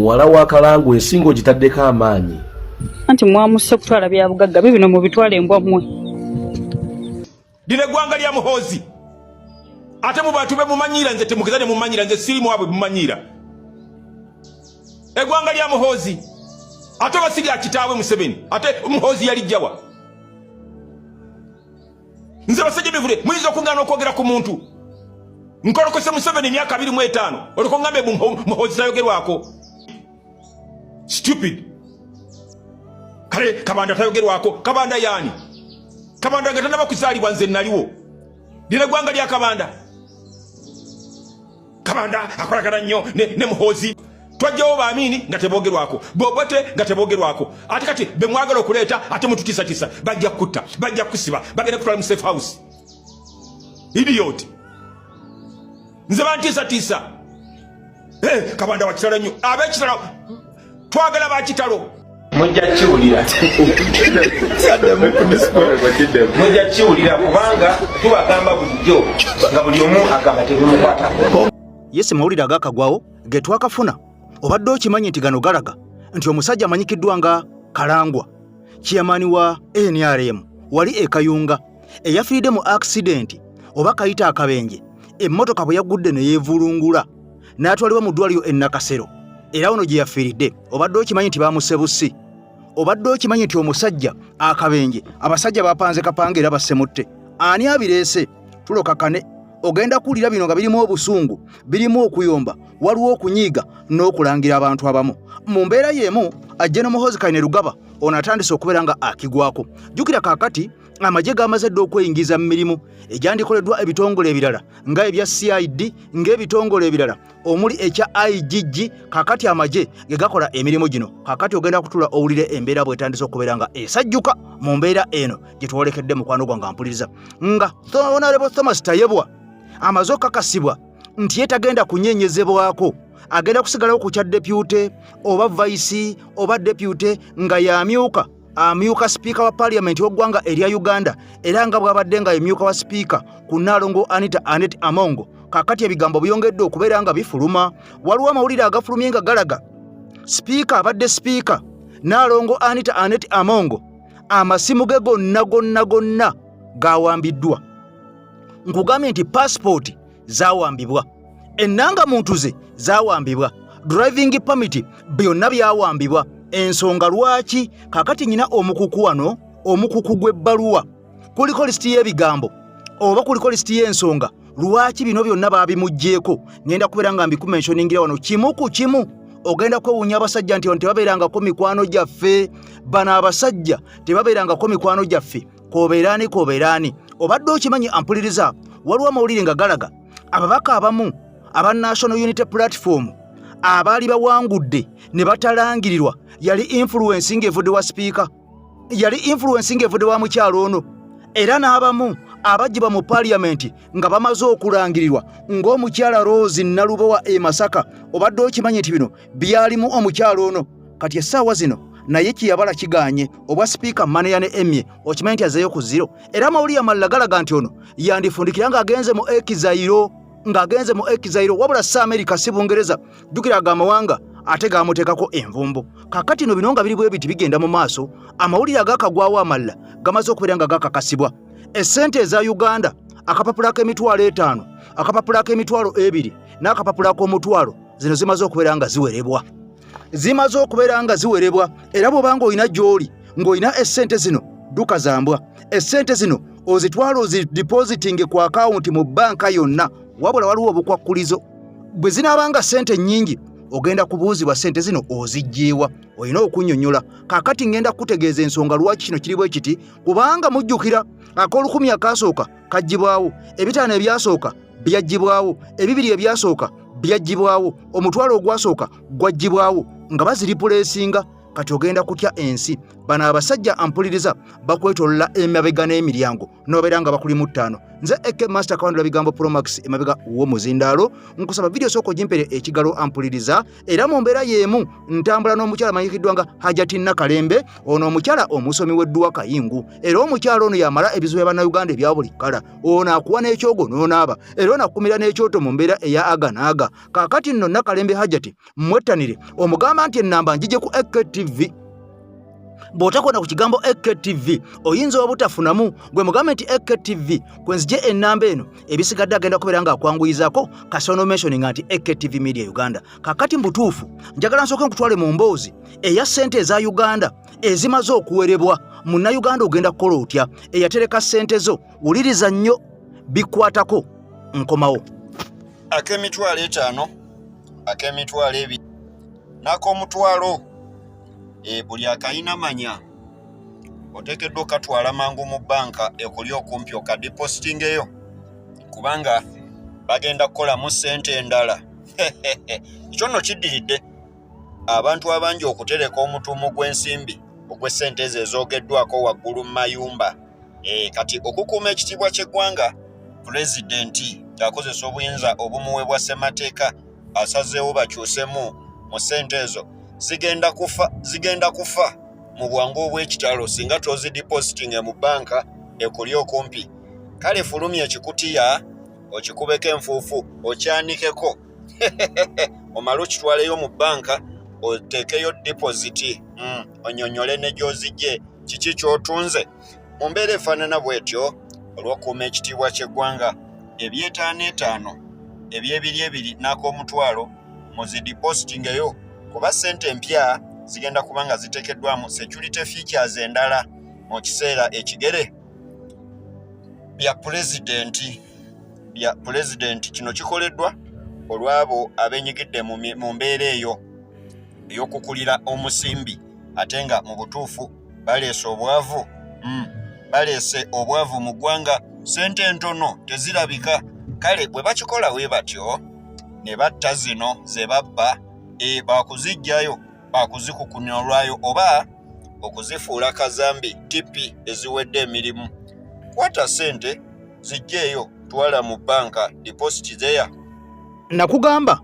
Muwala wa Kalangu, ensinga ogitaddeko amaanyi. Anti mwamusse kutwala byabugagga bibino, mubitwala embwa mmwe. Lino eggwanga lya Muhoozi, ate mu bantu bemumanyiira nze temugeza ne mumanyiira nze sirimu abwe mumanyiira. Eggwanga lya Muhoozi, ate oba si lya kitaawe Museveni, ate Muhoozi yalijjawa? Nze basajja mivule muyinza okugaana okwogera ku muntu. Nkolokose Museveni emyaka 25, oliko ngambe Muhoozi tayogerwako. Stupid. Kale Kabanda tayogerwako. Kabanda yaani? Kabanda nga tanaba kuzaalibwa nze naliwo. Lino eggwanga lya Kabanda. Kabanda akolagana nnyo ne Muhoozi. Twajjawo baamini nga tebogerwako, Bobote nga tebogerwako, ate kati bemwagala okuleeta ate mututisatisa. Bajja kutta, bajja kusiba, bagenda kutwala mu safe house. Idiot. Nze bantiisatiisa. Eh, Kabanda wa kitalo nnyo. Ab'ekitalo twagala bakitalo. Mujja kiwulira, mujja kiwulira, kubanga tubagamba bulijjo nga buli omu agamba tebimukwatako. Yesi, mawulire agakagwawo ge twakafuna. Obadde okimanyi nti gano galaga nti omusajja amanyikiddwa nga Kalangwa, chairman wa NRM wali e Kayunga, eyafiiridde mu accident oba kayita akabenje, emmotoka bwe yagudde ne yeevulungula n'atwalibwa mu ddwaliro e Nakasero, era wano gye yafiiridde. Obadde okimanyi nti bamusse busi? Obadde okimanyi nti omusajja akabenje abasajja bapanze kapanga era bassemutte? Ani abireese? Tulokakane. Ogenda kuwulira bino nga birimu obusungu, birimu okuyomba, waliwo okunyiiga n'okulangira abantu abamu. Mu mbeera y'emu, General Muhoozi Kainerugaba ono atandise okubeera nga akigwako. Jjukira kaakati amagye gamaze dda okweyingiza mu mirimu egyandikoleddwa ebitongole ebirala nga ebya CID, ng'ebitongole ebirala omuli ekya IGG. Kaakati amagye ge gakola emirimu gino. Kaakati ogenda kutula owulire embeera bw'etandise okubeera nga esajjuka mu mbeera eno gye twolekedde. Mukwano gwange ampuliriza, nga Honorable Thomas Tayebwa amaze okukakasibwa nti ye tagenda kunyenyezebwako, agenda kusigalawo ku kya deputy oba vice oba deputy, nga yamyuka amyuka sipiika wa paliamenti w'eggwanga erya Uganda, era nga bw'abadde nga emyuka wa sipiika ku Nnaalongo Anita Anet Amongo. Kaakati ebigambo byongedde okubeera nga bifuluma. Waliwo amawulire agafulumye nga galaga sipiika, abadde sipiika Nnaalongo Anita Anet Amongo, amasimu ge gonna gonna gonna gawambiddwa. Nkugambye nti pasipooti zawambibwa, ennanga muntu ze zawambibwa, driving permit, byonna byawambibwa. Ensonga lwaki? Kakati nyina omukuku wano, omukuku gw'ebbaluwa, kuliko lisiti y'ebigambo oba kuliko lisiti y'ensonga lwaki bino byonna baabimuggyeko. Ngenda kubeera nga mbikumentioningira wano kimu ku kimu. Ogenda kwewuunya abasajja nti tebabeerangako mikwano gyaffe. Bano abasajja tebabeerangako mikwano gyaffe. Kobeeraani, kobeeraani. Obadde okimanyi, ampuliriza, waliwo amawulire nga galaga ababaka abamu aba National Unity Platform abaali bawangudde ne batalangirirwa, yali influence ng'evudde wa sipiika, yali influence ng'evudde wa mukyalo ono. Era n'abamu abaggyibwa mu paaliyamenti nga bamaze okulangirirwa, ng'omukyala Rose Nalubowa e Masaka, obadde okimanyi nti bino byalimu omukyalo ono? Kati essaawa zino naye kiyabala kiganye obwa sipiika maneya ne emye. Okimanyi nti azeeyo ku zero? Era amawulire amalala galaga nti ono yandifundikira ng'agenze mu exile, ng'agenze mu exile, wabula si Amerika, si Bungereza. Jjukira ago amawanga ate gamuteekako envumbo. Kakati no bino nga biri bwe biti bigenda mu maaso, amawulire agakagwawo amalala gamaze okubeera nga gakakasibwa. Essente eza Uganda, akapapula k'emitwalo 5, akapapula k'emitwalo 2 n'akapapula k'omutwalo, zino zimaze okubeera nga ziwerebwa, zimaze okubeera nga ziwerebwa. Era bw'oba ng'olina gy'oli ng'olina essente zino, dduka zambwa, essente zino ozitwala ozidepositinge ku akawunti mu bbanka yonna. Wabula waliwo obukwakkulizo: bwe zinaabanga ssente nnyingi, ogenda kubuuzibwa ssente zino oziggyiewa, olina okunnyonnyola. Kaakati ŋŋenda kukutegeeza ensonga lwaki kino kiri bwe kiti, kubanga mujjukira ak'olukumi akasooka kaggyibwawo, 5 ebyasooka byaggyibwawo, 2 ebyasooka byaggyibwawo, 1,000 ogwasooka gwaggyibwawo nga bazireplacinga. Kati ogenda kutya ensi. Bano abasajja ampuliriza bakwetolola emabega n'emiryango nobeera nga bakuli mu ttaano. Nze AK Master Kawandula Bigambo Promax emabega w'omuzindaalo, nkusaba vidiyo sooka ogimpere ekigalo ampuliriza. Era mu mbeera y'emu ntambula n'omukyala amanyikiddwa nga Hajati Nakalembe. Ono omukyala omusomi w'edduwa Kayingu, era omukyala ono yamala ebizibu bya Bannayuganda ebya buli kkala. Ono akuwa n'ekyogo n'onaaba, era ono akukumira n'ekyoto mu mbeera eya aga n'aga. Kaakati nno Nakalembe Hajati mwettanire, omugamba nti ennamba njije ku AKTV. Bw'otakonda ku kigambo AKTV oyinza obutafunamu. Gwe mugambe nti AKTV kwenzije ennamba eno, ebisigadde agenda kubeera nga akwanguyizaako kasono mentioning nti AKTV Media Uganda. Kakati mbutuufu njagala nsooke nkutwale mu mboozi eya ssente eza Uganda ezimaze okuwerebwa. Munnayuganda ogenda kukola otya eyatereka ssente zo? Wuliriza nnyo, bikwatako. Nkomawo. Ak'emitwalo 5, ak'emitwalo 2 n'ak'omutwalo, buli akayina manya oteekeddwa okatwala mangu mu bbanka ekuli okumpi okadepositingeyo, kubanga bagenda kukolamu ssente endala. Ekyo nno kiddiridde abantu abangi okutereka omutuumu gw'ensimbi ogw'essente ezo ezoogeddwako waggulu mu mayumba. Kati okukuuma ekitiibwa ky'eggwanga, pulezidenti ng'akozesa obuyinza obumuweebwa ssemateeka asazeewo bakyusemu mu ssente ezo. Zigenda kufa, zigenda kufa mu bwangu obw'ekitalo singa tozidepositinge mu bbanka ekuli okumpi. Kale fulumya ekikutiya okikubeko enfuufu okyanikeko, omale okitwaleyo mu bbanka oteekeyo depositi, onyonyole ne gy'ozigye, kiki ky'otunze. Mu mbeera efaanana bw'etyo, olw'okukuuma ekitiibwa ky'eggwanga, eby'etaano etaano, eby'ebiri ebiri n'ak'omutwalo muzidepositingeyo, kuba ssente empya zigenda kuba nga ziteekeddwamu security features endala mu kiseera ekigere. Bya pulezidenti, bya pulezidenti. Kino kikoleddwa olw'abo abeenyigidde mu mbeera eyo ey'okukulira omusimbi, ate nga mu butuufu baleese obwavu, baleese obwavu mu ggwanga. Ssente entono tezirabika. Kale bwe bakikola we batyo ne batta zino ze babba, bakuziggyayo, bakuzikukunolwayo oba okuzifuula kazambi tipi eziwedde emirimu. Kwata ssente zijjeeyo, twala mu bbanka, deposit there. Nakugamba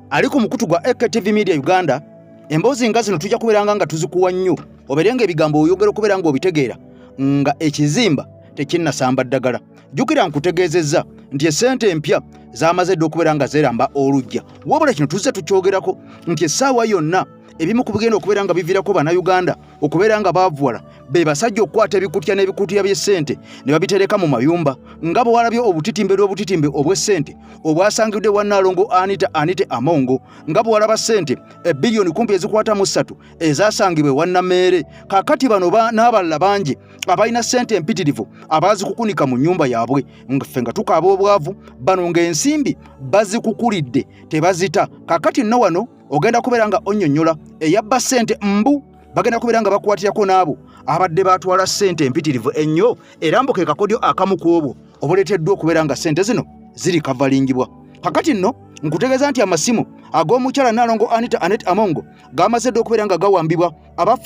ali ku mukutu gwa AKTV Media Uganda, emboozi nga zino tujja kubeeranga nga tuzikuwa nnyo, obeere nga ebigambo oyogera okubeera ng'obitegeera nga ekizimba tekinnasamba ddagala. Jjukira nkutegeezezza nti essente empya zamaze dda okubeera nga zeeramba olujja. Wabula kino tuzze tukyogerako nti essaawa yonna ebimu ku bigenda okubeera nga biviirako Bannayuganda okubeera nga baavuwala be basajja okukwata ebikutya n'ebikutya by'essente ne babitereka mu mayumba, nga bwe walabye obutitimbe lw'obutitimbe obw'essente obwasangibwe wa Nnaalongo Anita Anite Amongo, nga bwe walaba ssente ebbiliyoni kumpi ezikwata mu 3 ezasangibwa ewa Nameere. Kaakati bano n'abalala bangi abalina ssente empitirivu abaazikukunika mu nnyumba yaabwe, ffe nga tukaaba obwavu, bano ng'ensimbi bazikukulidde tebazita. Kaakati nno wano ogenda kubeera nga onnyonnyola eyabba ssente, mbu bagenda kubeera nga bakwatirako n'abo abadde batwala ssente empitirivu ennyo, era mbu ke kakodyo akamu ku obwo obuleeteddwa okubeera nga ssente zino ziri kavalingibwa. Kakati nno nkutegeeza nti amasimu ag'omukyala Nnaalongo Anita Anet Amongo gamaze dda okubeera nga gawambibwa aba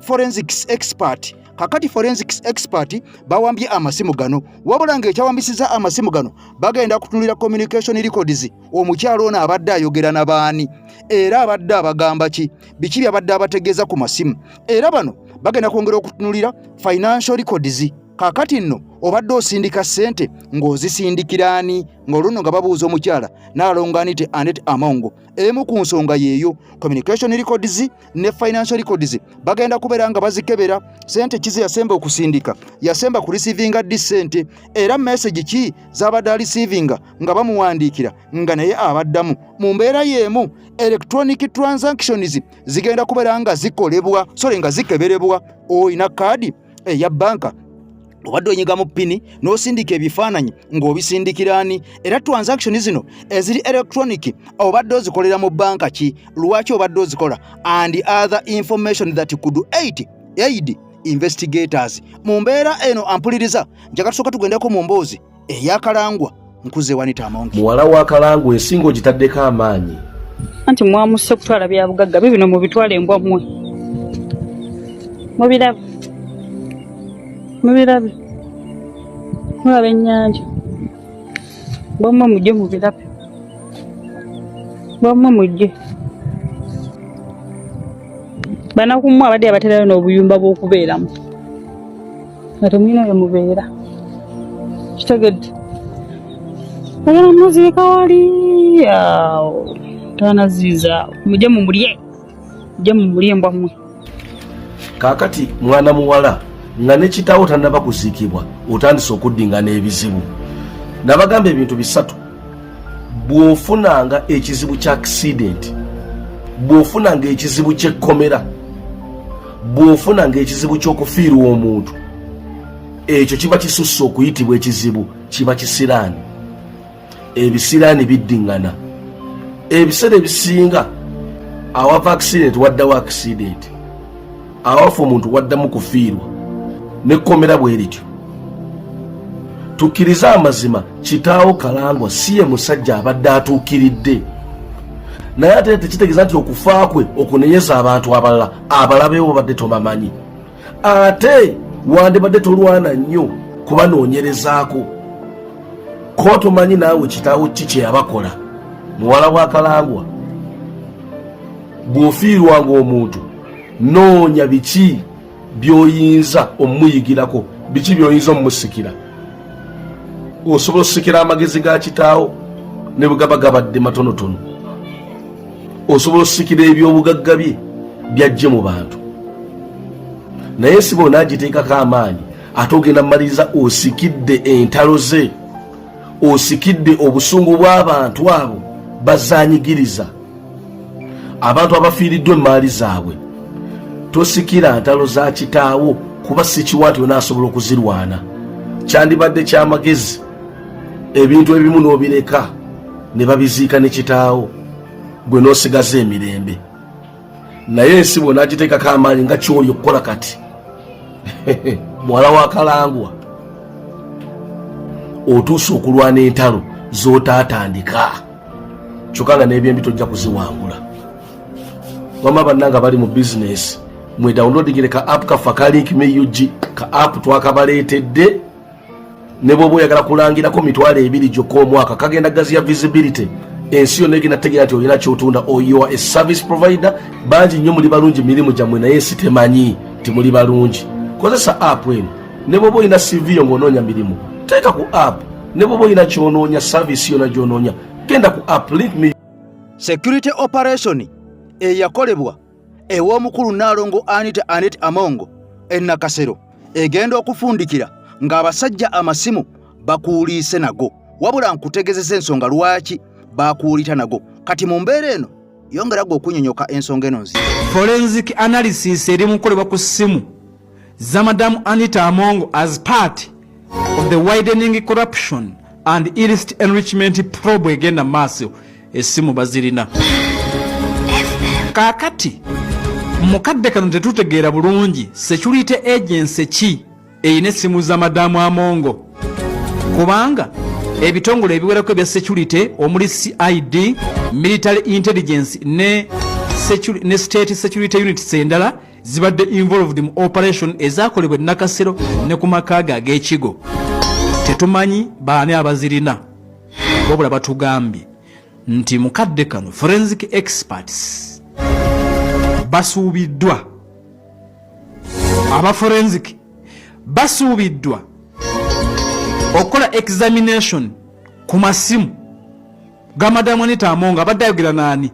forensics expert. Kakati forensics expert bawambye amasimu gano, wabula ng'ekyawambisizza amasimu gano bagenda kutunulira communication records, omukyala ono abadde ayogera na baani, era abadde abagamba ki, biki byabadde abategeeza ku masimu. Era bano bagenda kwongera okutunulira financial records. Kaakati nno obadde osindika ssente ng'ozisindikira ani, ng'olunno nga babuuza omukyala Nnaalongo Anite Anet Amongo. Emu ku nsonga yeeyo communication records ne financial records bagenda kubeera nga bazikebera. Ssente kize yasemba okusindika, yasemba ku receivinga ddi ssente, era message ki z'abadde areceivinga nga bamuwandiikira nga naye abaddamu. Mu mbeera y'emu electronic transactions zigenda kubeera nga zikolebwa, sorry, nga zikeberebwa. Olina kaadi eya banka, obadde onyigamu pini n'osindika ebifaananyi ng'obisindikira ani, era transaction zino eziri electronic obadde ozikolera mu banka ki, lwaki obadde ozikola, and other information that could aid investigators. Mu mbeera eno ampuliriza, njagala tusooka tugendeko mu mboozi eyakalangwa nkuze Wanita Amongi. Muwala wa Kalangwa, ensinga ogitaddeko amaanyi. Anti mwamusse kutwala byabugagga bibino mu bitwale embwa mmwe. Mubiraba, mubirabe, mulaba ennyanja. Bwamwe mujje mubirabe, bwamwe mujje. Banakumwe abadde abaterayo n'obuyumba bw'okubeeramu nga temulina we mubeera. Kitegedde, agala muziika wali awo tanaziiza. Mujje mumulye, mujje mumulye mbwa mmwe. Kaakati mwana muwala, nga ne kitaawo tannaba kuziikibwa, otandise okuddingana ebizibu. Nabagamba ebintu bisatu: bw'ofunanga ekizibu kya accident, bw'ofunanga ekizibu ky'ekkomera, bw'ofunanga ekizibu ky'okufiirwa omuntu, ekyo kiba kisusse okuyitibwa ekizibu, kiba kisiraani. Ebisiraani biddiŋŋana. Ebiseera ebisinga awava accident waddawo accident, awafa omuntu waddamu kufiirwa, nekkomera bwe lityo. Tukkirize amazima, kitaawo Kalangwa si ye musajja abadde atuukiridde, naye ate tekitegeeza nti okufa kwe okunenyeza abantu abalala abalabewo babadde tobamanyi. Ate wandibadde tolwana nnyo kubanoonyerezaako, ko tomanyi naawe kitaawo ki kye yabakola. Muwala wa Kalangwa, bw'ofiirwanga omuntu, noonya biki by'oyinza omumuyigirako, biki by'oyinza omumusikira. Osobola osikira amagezi ga kitaawo ne bwe gaba gabadde matonotono. Osobola osikira ebyobugagga bye byajje mu bantu, naye si bona agiteekako amaanyi. Ate ogenda mumaliriza osikidde entalo ze, osikidde obusungu bw'abantu abo bazanyigiriza abantu abafiiriddwa emaali zaabwe. Tosikira ntalo za kitaawo, kuba sikiwa nti onaasobola okuzirwana. Kyandibadde kyamagezi ebintu ebimu n'obireka ne babiziika ne kitaawo, gwe n'osigaza emirembe. Naye ensi bw'onaagiteekako amaanyi nga kyoli okukola kati, muwala wa Kalangwa, otuuse okulwana entalo z'otaatandika, kyokka nga n'ebyembi tojja kuziwangula. Wama bannanga bali mu bizinesi, mwe downloadingire ka app kaffe aka Link Me UG. Ka app twakabaleetedde, ne bw'oba oyagala kulangirako 20,000 gyokka omwaka, kagenda gaziya visibility. Ensi yonna egenda tegeera nti olina kyotunda, or you are a service provider. Bangi nnyo muli balungi mirimu gyammwe, naye ensi temanyi nti muli balungi. Kozesa app eno. Ne bw'oba olina CV yo ng'onoonya mirimu, teeka ku app. Ne bw'oba olina kyonoonya, service yonna gy'onoonya, genda ku app Link Me. Security operation eyakolebwa ew'omukulu Nnaalongo Anita Anet Amongo e Nakasero egenda okufundikira ng'abasajja amasimu bakuuliise nago, wabula nkutegezeza ensonga lwaki bakuulita nago. Kati mu mbeera eno, yongera gwe okunyonyoka ensonga eno nzi. Forensic analysis eri mu kukolebwa ku ssimu za Madamu Anita Amongo as part of the widening corruption and illicit enrichment probe egenda maaso. Essimu bazirina. Kaakati mukadde kano tetutegeera bulungi security agency ki erina essimu za Madamu Amongo, kubanga ebitongole ebiwerako ebya security omuli CID, military intelligence ne state security units endala zibadde involved mu operation ezakolebwa e Nakasero ne ku maka ge ag'ekigo. Tetumanyi baani abazirina, wabula batugambye nti mukadde kano forensic experts basuubiddwa, aba forensic basuubiddwa okukola examination ku masimu ga Madamu Anita Amongo. Abadde ayogera naani?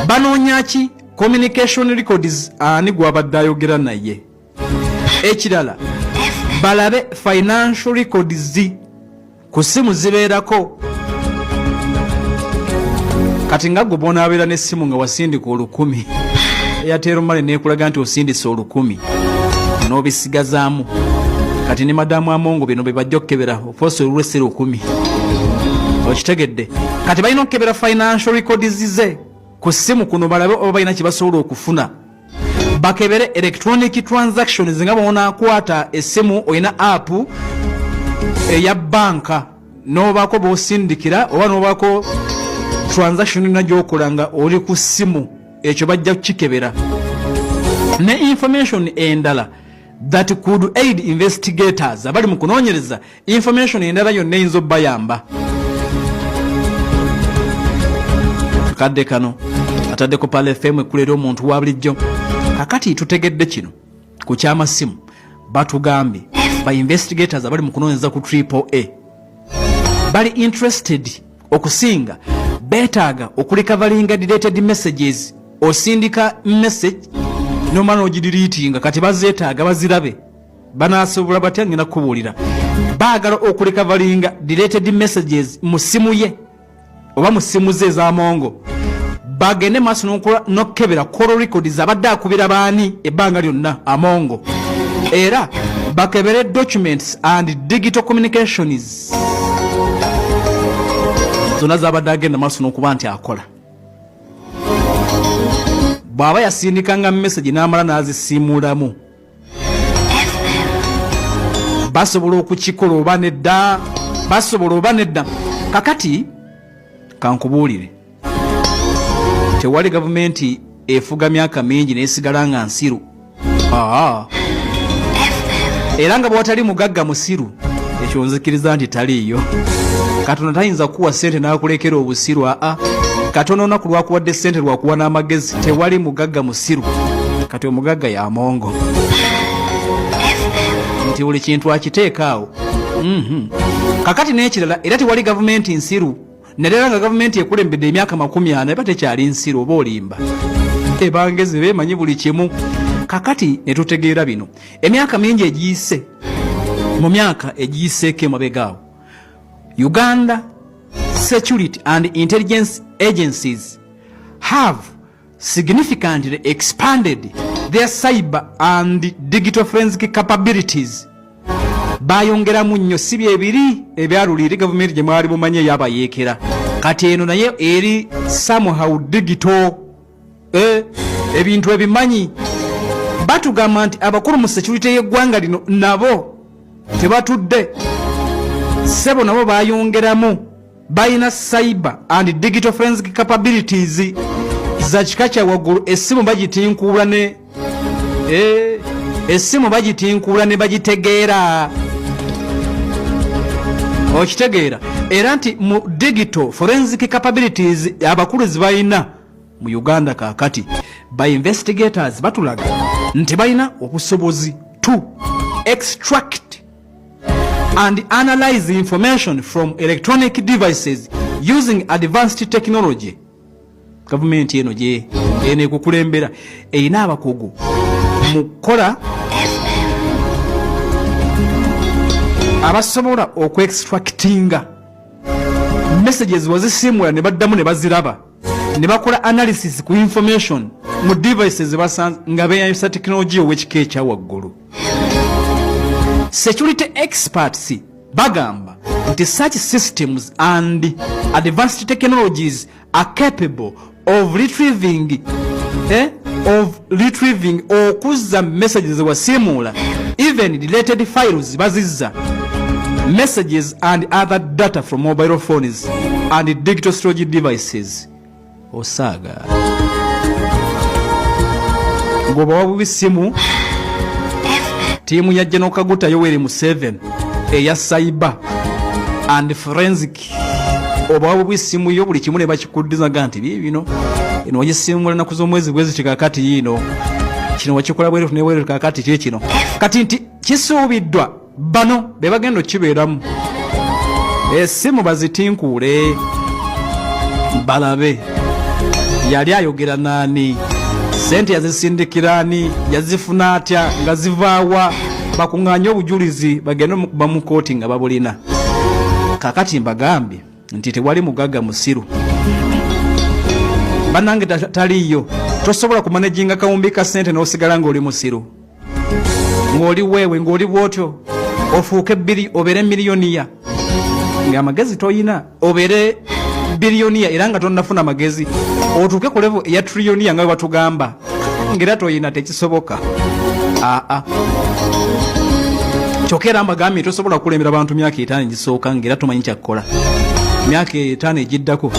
Banoonya ki? Communication records, ani gwabadde ayogera naye. Ekirala, balabe financial records ku simu zibeerako. Kati nga gwe bwonaabeera n'essimu nga wasindika 1000, Airtel Money nekulaga nti osindise 1000 n'obisigazaamu. Kati ne Madamu Amongo bino bye bajja okukebera. Ofoosa olulwe si 1000, okitegedde? Kati balina okukebera financial records ze ku ssimu kuno, balabe oba balina kye basobola okufuna. Bakebere electronic transactions, nga bwonaakwata essimu olina app eya banka n'obaako b'osindikira oba n'obaako transaction yonna gy'okola nga oli ku ssimu, ekyo bajja kukikebera. Ne information endala that could aid investigators, abali mu kunoonyereza, information endala yonna eyinza obbayamba. Kadde kano ataddeko Pal FM, ekkulera omuntu wa bulijjo. Kakati tutegedde kino ku kyamasimu. Batugambye ba investigators abali mu kunoonyereza ku Triple A bali interested okusinga, beetaaga okurecoveringa deleted messages. Osindika message nomala n'ogideletinga, kati bazeetaaga bazirabe. Banasobola batya? Ngenda kukubuulira. Baagala okurecoveringa deleted messages mu simu ye oba mu simu ze ez'amongo, bagende maaso n'okukebera call records, abadde akubira baani ebbanga lyonna Amongo, era bakebere documents and digital communications zonna zabadde agenda maaso n'okuba nti akola. Bw'aba yasindikanga message n'amala n'azisiimuulamu, basobola okukikola oba nedda? Basobola oba nedda? Kakati kankubuulire, tewali gavumenti efuga myaka mingi nesigala nga nsiru. Aa, era nga bwewatali mugagga musiru, ekyo nzikiriza nti taliiyo. Katonda tayinza kukuwa sente n'akulekera obusiru. Aa, Katonda olunaku lwakuwadde sente lwakuwa n'amagezi. Tewali mugagga musiru. Kati omugagga yamongo nti buli kintu akiteeka awo. Kakati n'ekirala, era tewali gavumenti nsiru, naddala nga gavumenti ekulembedde emyaka 40 eba tekyali nsiru. Oba olimba, ebangezi beemanyi buli kimu. Kakati ne tutegeera bino, emyaka mingi egiyise, mu myaka egiyiseeko emabegaawo, Uganda security and intelligence agencies have significantly expanded their cyber and digital forensic capabilities. Bayongeramu nnyo, si byebiri ebyaluli eri gavumenti gye mwali mumanyi eyabayeekera. Kati eno naye eri somehow digital, ebintu ebimanyi. Batugamba nti abakulu mu security y'eggwanga lino nabo tebatudde, ssebo, nabo bayongeramu, balina cyber and digital forensic capabilities za kika kya waggulu. Essimu bagitinkuula ne essimu bagitinkuula ne bagitegeera, okitegeera? Era nti mu digital forensic capabilities abakulu zibalina mu Uganda kaakati, ba investigators batulaga nti balina obusobozi to extract and analyze information from electronic devices using advanced technology. Gavumenti eno gye eno ekukulembera erina abakugu mu kukola abasobola okuextractinga messages wazisiimula ne baddamu ne baziraba ne bakola analysis ku information mu devices basanze nga beeyambisa tekinologiya ow'ekika ekya waggulu. Security experts bagamba nti such systems and advanced technologies are capable of retrieving, okuzza messages wasiimuula, even deleted files bazizza, messages and other data from mobile phones and digital storage devices. Osaaga ng'obawa bubi simu. Ttiimu ya General Kaguta Yoweri Museveni eya cyber and forensic, obawa bubi simu yo, buli kimu ne bakikuddizaga nti biibino, eno wagisimula naku z'omwezi bwezi, kikakati yiino, kino wakikola bweretu nebweretu, kakati kikino. Kati nti kisuubiddwa bano be bagenda okukibeeramu, essimu bazitinkuule balabe yali ayogera naani, sente yazisindikira ani, yazifuna atya, nga zivaawa, bakuŋŋaanye obujulizi bagende omukuba mu kooti nga babulina. Kakati mbagambye nti tewali mugagga musiru, bannange, taliiyo. Tosobola kumanaginga kawumbi ka sente n'osigala ng'oli musiru, ng'oli weewe, ng'oli bwotyo, ofuuke bbiri, obeere miliyoniya ng'amagezi toyina, obeere biliyoniya era nga tonnafuna magezi, otuuke ku level eya triliyoniya nga bwe batugamba ng'era toyina. Tekisoboka. Aa, kyokka era mbagambye, tosobola kukulembera bantu myaka 5 egisooka ng'era tomanyi kyakkola myaka 5 egiddako.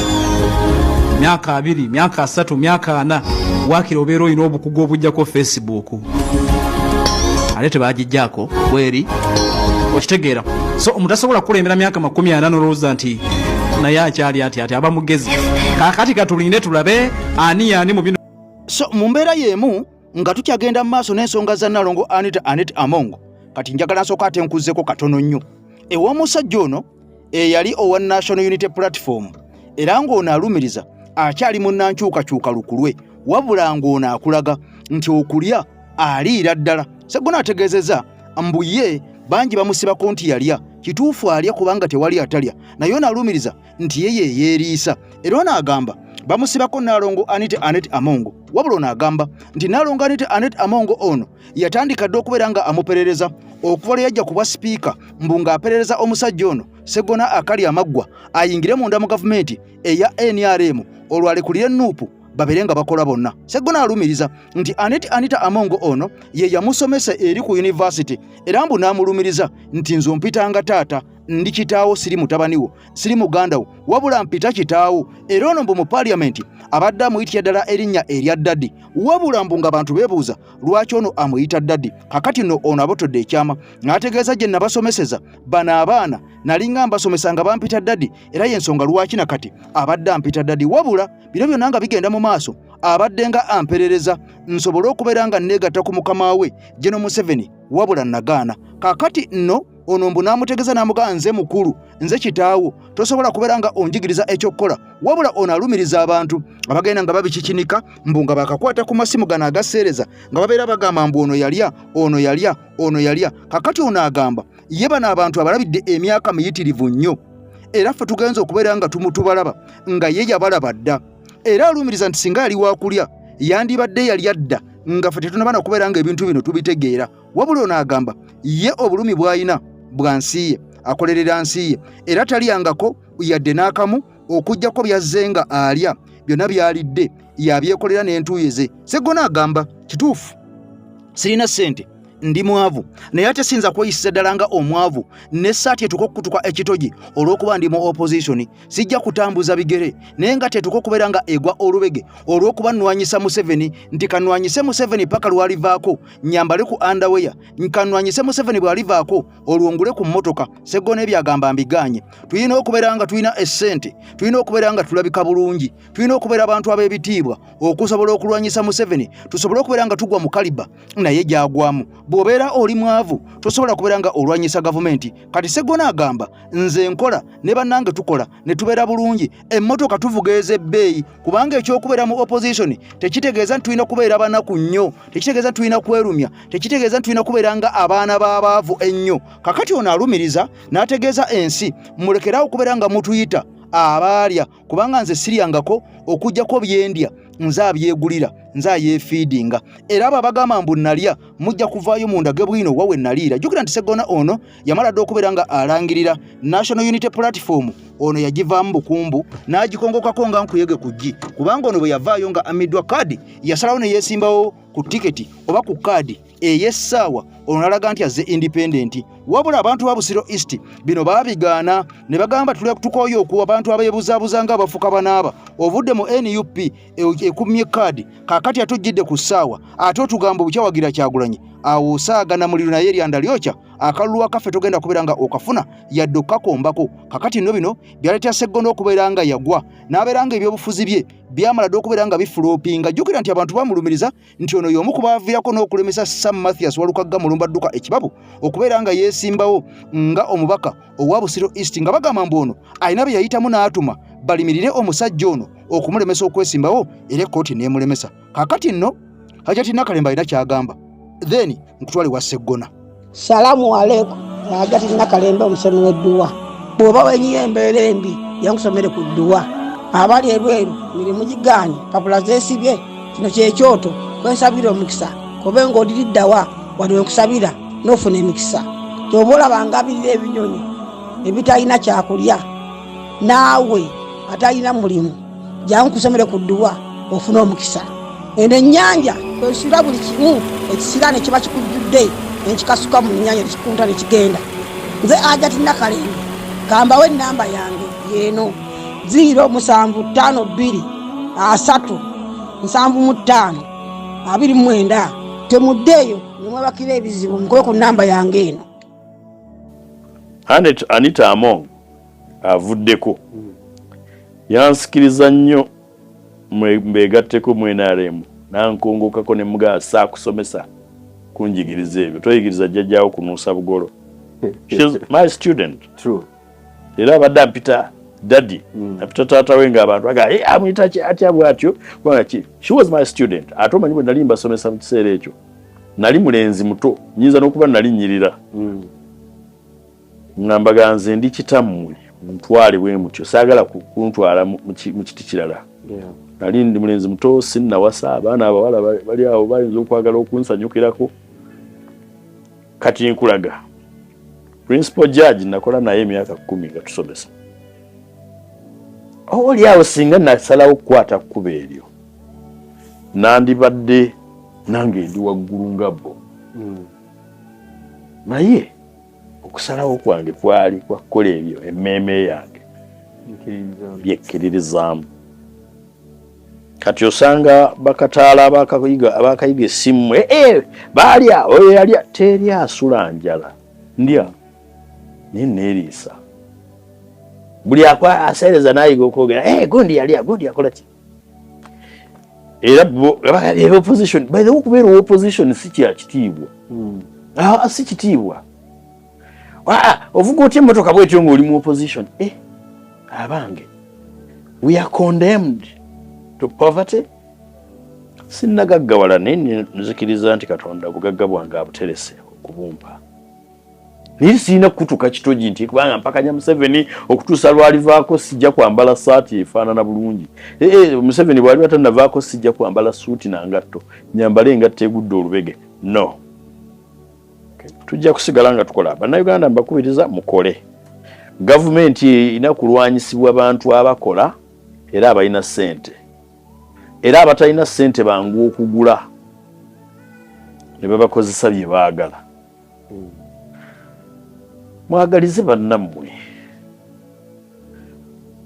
Myaka 20, myaka 30, myaka 40, waakiri obeera olina obukugu obujjako Facebook, ate tebagijjaako bweri, okitegeera? So omuntu asobola kukulembera myaka 40 nolowooza nti naye akyali ati ati aba mugezi. Kakati katulinde tulabe ani yaani mu bino. So mu mbeera y'emu nga tukyagenda mu maaso n'ensonga za Nalongo Anita Anet Among, kati njagala nsooka ate nkuzzeko katono nnyo ew'omusajja ono eyali owa National Unity Platform, era ng'ono alumiriza akyali munnankyukakyuka lukulwe, wabula ng'ono akulaga nti okulya aliira ddala. Seggona ategeezezza mbu ye bangi bamusibako nti yalya. Kituufu alya, kubanga tewali atalya, naye ono alumiriza nti ye yeyeeriisa. Era ono agamba bamusibako Naalongo Anita Anet Amongo, wabula ono agamba nti Naalongo Anita Anet Amongo ono yatandika dda okubeera nga amuperereza okuva lwe yajja ku bwa sipiika, mbu ng'aperereza omusajja ono Segona akali amaggwa ayingire munda mu gavumenti eya NRM, olwo alekulire Nuupu babeere nga bakola bonna. Segona alumiriza nti Anet Anita Amongo ono ye yamusomesa eri ku yunivasite, era mbu n'amulumiriza nti nze ompitanga taata, ndi kitaawo, siri mutabani wo, siri muganda wo, wabula mpita kitaawo. Era ono mbu mu paaliyamenti abadde amuyitira ddala erinnya erya daddy, wabula mbu nga bantu beebuuza lwaki ono amuyita daddy. Kakati nno ono abotodde ekyama n'ategeeza, gye nabasomeseza bano abaana nalinga mbasomesa nga bampita daddy, era y'ensonga lwaki na kati abadde ampita daddy. Wabula bino byonna nga bigenda mu maaso, abadde nga amperereza nsobole okubeera nga neegatta ku mukama we General Museveni, wabula nagaana. Kakati nno ono mbu n'amutegeeza n'amugamba, nze mukulu, nze kitaawo, tosobola kubeera nga onjigiriza ekyokukola. Wabula ono alumiriza abantu abagenda nga babikikinika mbu nga bakakwata ku masimu gano agaseereza nga babeera bagamba mbu ono yalya, ono yalya, ono yalya. Kakati ono agamba ye bano abantu abalabidde emyaka miyitirivu nnyo, era ffe tugenza okubeera nga tumutubalaba nga ye yabalaba dda. Era alumiriza nti singa yali wakulya yandibadde yalya dda nga ffe tetunaba na kubeera nga ebintu bino tubitegeera. Wabula ono agamba ye obulumi bw'alina bwa nsi ye, akolerera nsi ye, era talyangako yadde n'akamu okuggyako byazze nga alya, byonna byalidde yabyekolera n'entuuyo ze. Seggona agamba kituufu sirina ssente, ndi mwavu, naye ate siyinza kweyisiza ddala nga omwavu n'essaati etuuka okukutuka ekitogi olw'okuba ndi mu opposition. Sijja kutambuza bigere naye nga tetuuka okubeera nga egwa olubege olw'okuba nnwanyisa Museveni, nti kanwanyise Museveni paka lwalivaako nyambale ku underwear, kanwanyise Museveni bw'alivaako olwo ngule ku mmotoka. Seggona ebyagamba mbiganye. Tulina okubeera nga tulina essente, tulina okubeera nga tulabika bulungi, tulina okubeera abantu ab'ebitiibwa okusobola okulwanyisa Museveni, tusobole okubeera nga tugwa mu kaliba naye gyagwamu. Bw'obeera oli mwavu tosobola kubeera nga olwanyisa gavumenti. Kati Seggona agamba nze nkola ne bannange tukola ne tubeera bulungi, emmotoka tuvuga ez'ebbeeyi, kubanga ekyokubeera mu opposition tekitegeeza nti tulina kubeera banaku nnyo, tekitegeeza nti tulina kwerumya, tekitegeeza nti tulina kubeera nga abaana b'abaavu ennyo. Kakati ono alumiriza n'ategeeza ensi, mulekerawo okubeera nga mutuyita abaalya, kubanga nze siryangako okuggyako byendya nze abyegulira, nze ayeefiidinga. Era abo abagamba mbu nalya mujja kuvaayo mundage bwino wa we naliira. Jjukira nti Seggona ono yamala dda okubeera nga alangirira National Unity Platform, ono yagivaamu bukumbu n'agikongokako nga nkuyege ku ggi, kubanga ono bwe yavaayo nga amiddwa kaadi yasalawo ne yeesimbawo ku tiketi oba ku kaadi ey'essaawa, ono n'alaga nti azze independent. Wabula abantu ba Busiro East bino baabigaana ne bagamba tukooye okuwa abantu abeebuzaabuza nga abafuka banaaba, ovudde mu NUP ekummye kaadi, kaakati ate ojjidde ku ssaawa ate otugamba obukyawagira Kyagulanyi, awo osaagana muliro naye eryanda lyokya, akalulu akaffe togenda kubeera nga okafuna yadde okukakombako. Kakati nno bino byaleetera Sseggona okubeera nga yagwa n'abeera nga ebyobufuzi bye byamala dda okubeera nga bifulopinga. Jjukira nti abantu bamulumiriza nti ono y'omu ku baaviirako n'okulemesa Sam Mathias Walukagga Mulumba Dduka ekibabu okubeera nga yeesimbawo nga omubaka owa Busiro East, nga bagamba mbu ono alina bye yayitamu n'atuma balimirire omusajja ono okumulemesa okwesimbawo, era ekkooti n'emulemesa. Kakati nno Hajati Nakalembe alina ky'agamba, then nkutwale wa Sseggona. Salamu aleikum. Hajati Nakalembe omusomi w'edduwa, bw'oba wenyiye embeera embi yankusomere ku dduwa. Abali ebweru mirimu gigaanye, papula zeesibye, kino kyekyoto kwensabira omukisa, kobe ng'oliriddawa wano wenkusabira n'ofuna emikisa. Kyoba olaba ngabirira ebinyonyi ebitalina kyakulya, naawe atalina mulimu jangu kusomere ku dduwa ofune omukisa. Eno ennyanja kwesula buli kimu ekisiraani ekiba kikujjudde nenkikasuka mu nnyanja nekikunta nekigenda. Nze Hajati Nakalembe, kambawe ennamba yange yeeno 0752 30 75 29. Temuddeeyo ne mwebakira ebizibu, mukube ku nnamba yange eno. Anita Among avuddeko yansikiriza nnyo mbeegatteko mu NRM, nankongokako ne mugaa saakusomesa kunjigiriza ebyo, toyigiriza jjajjaawo kunuusa bugolo. She's my student. True. Era abadde ampita daddy, ampita taata we, ng'abantu baga, "Hey, amuyita ki atya bw'atyo?" Kubanga ki, she was my student. Ate omanyi bwe nali mbasomesa mu kiseera ekyo nali mulenzi muto, nyinza n'okuba nali nnyirira, nga mbaga nze ndi kitammwe, muntwale bwe mutyo, saagala kuntwala mu kiti kirala. Nali ndi mulenzi muto, sinnawasa, abaana abawala bali awo bayinza okwagala okunsanyukirako. Kati nkulaga principal judge nakola naye emyaka 10 nga tusomesa. Oli awo singa nasalawo okukwata kkuba eryo, nandibadde nange ndi waggulu nga bo, naye okusalawo kwange kwali kwakukola ebyo emmeeme yange byekkiririzaamu. Kati osanga bakataala abakayiga essimu, "Eh, eh, baalya oyo yalya." Teri asula njala, ndya naye neeriisa. Buli akwa aseereza n'ayiga okwogera, "Eh, gundi yalya, gundi yakola ki." Era opposition, by the way, okubeera opposition si kya kitiibwa. Ah, si kitiibwa. Ah, ovuga otya emmotoka bwetyo ng'oli mu opposition? Eh, abange, we are condemned to poverty. Sinnagaggawala, naye nzikiriza nti Katonda obugagga bwange abuterese okubumpa, naye sirina kukutuka kitogi nti kubanga mpakanya Museveni okutuusa lwalivaako sijja kwambala saati efaanana bulungi. Eh, eh, Museveni bw'aliba tannavaako sijja kwambala suuti na ngatto, nyambale engatto egudde olubege. No, tujja kusigala nga tukola. Bannayuganda mbakubiriza mukole. Gavumenti erina kulwanyisibwa bantu abakola era abalina ssente, era abatalina ssente bangu okugula ne babakozesa bye baagala. Mwagalize bannammwe.